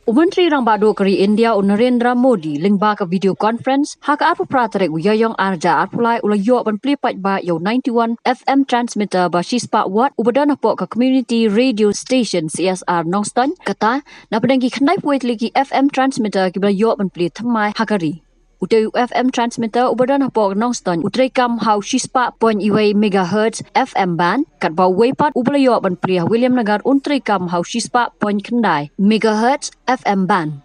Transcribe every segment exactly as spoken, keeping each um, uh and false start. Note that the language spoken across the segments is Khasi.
U Myntri Rangbah Duh ka ri India u Narendra Modi lyngba ka video conference ha ka arphew phra tarik u Ïaïong arhajar arphew lai u la ïoh ban plie paidbah ïa u ninety-one F M transmitter ba shispah watt uba don hapoh ka Community Radio Station C S R Nongstoiñ. Kata na pdeng ki khyndai phew tylli ki F M transmitter kiba la ïoh ban plie thymmai ha ka ri. Utei u F M transmitter uba don hapoh Nongstoiñ u treikam ha u shispah point wei megahertz F M band, katba uwei pat uba la ïoh ban plie ha Williamnagar un treikam ha u shispah point khyndai megahertz F M band.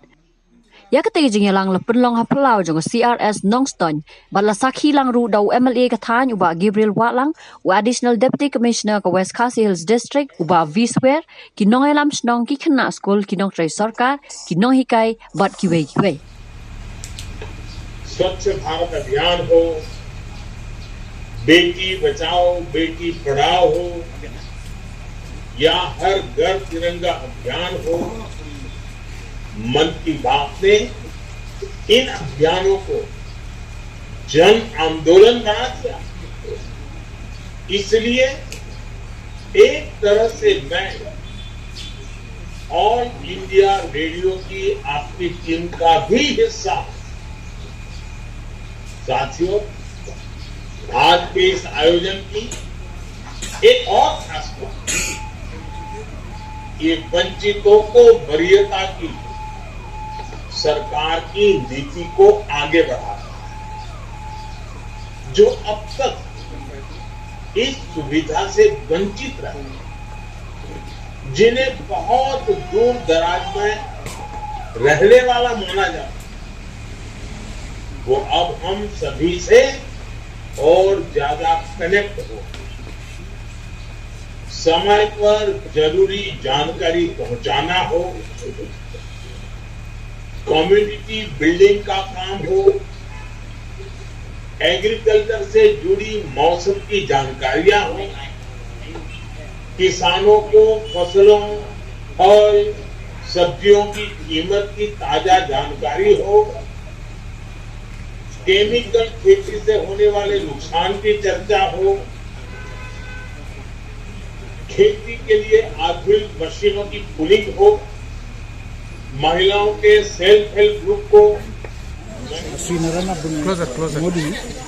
Ïa katei ka jingïalang la pynlong ha phyllaw jong ka C R S Nongstoiñ bad la sakhi lang ruh da u M L A ka thaiñ u Bah Gabriel Wahlang, u Additional Deputy Commissioner ka West Khasi Hills District u Bah V Swer, ki nongïalam shnong, ki khynnah skul, ki nongtrei sorkar, ki nonghikai bad kiwei kiwei. स्वच्छ भारत अभियान हो, बेटी बचाओ बेटी पढ़ाओ हो, या हर घर तिरंगा अभियान हो, मन की बात ने इन अभियानों को जन आंदोलन बना दिया। इसलिए एक तरह से मैं ऑल इंडिया रेडियो की आपकी टीम का भी हिस्सा हूं। साथियों, आज के इस आयोजन की एक और खास बात, ये वंचितों को वरीयता की सरकार की नीति को आगे बढ़ाना है। जो अब तक इस सुविधा से वंचित रहे, जिन्हें बहुत दूर दराज में रहने वाला माना जाता, वो अब हम सभी से और ज्यादा कनेक्ट हो, समय पर जरूरी जानकारी पहुंचाना हो, कम्युनिटी बिल्डिंग का काम हो, एग्रीकल्चर से जुड़ी मौसम की जानकारियां हो, किसानों को फसलों, फल, सब्जियों की कीमत की ताजा जानकारी हो, केमिकल खेती से होने वाले नुकसान की चर्चा हो, खेती के लिए आधुनिक मशीनों की पुलिंग हो, महिलाओं के सेल्फ हेल्प ग्रुप को Sri Narendra Modi, closer, closer,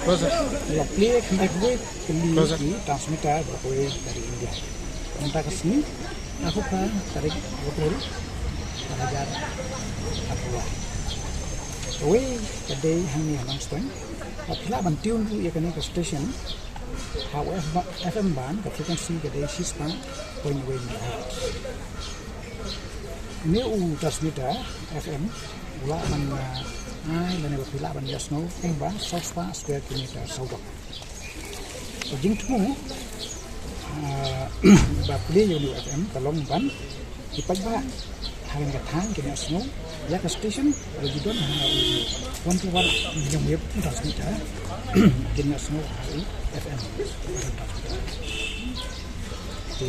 closer, la plie khyndai phew tylli ki transmitter ba poi ka ri India. Mynta ka sngi, arphew phra tarik April, arhajar arphew lai. Kawei ka dei hangne ha Nongstoiñ. Ba phi lah ban tune ruh ïa kane ka station ha u F M band, ka frequency ka dei shispah point wei megahertz. Une u transmitter F M u lah ban, ah, ai lane ba phi lah ban ïohsngew kumba saw spah square kilometer sawdong. Ka jingthmu, ah, ba plie ïa une u F M ka long ban ki paidbah ha kane ka thaiñ kin ïohsngew ïa ka station ba ju don ha u one two one million wave transmitter, kin ïohsngew ha u F M. Te,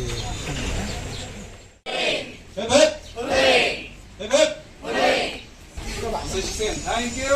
Thank you.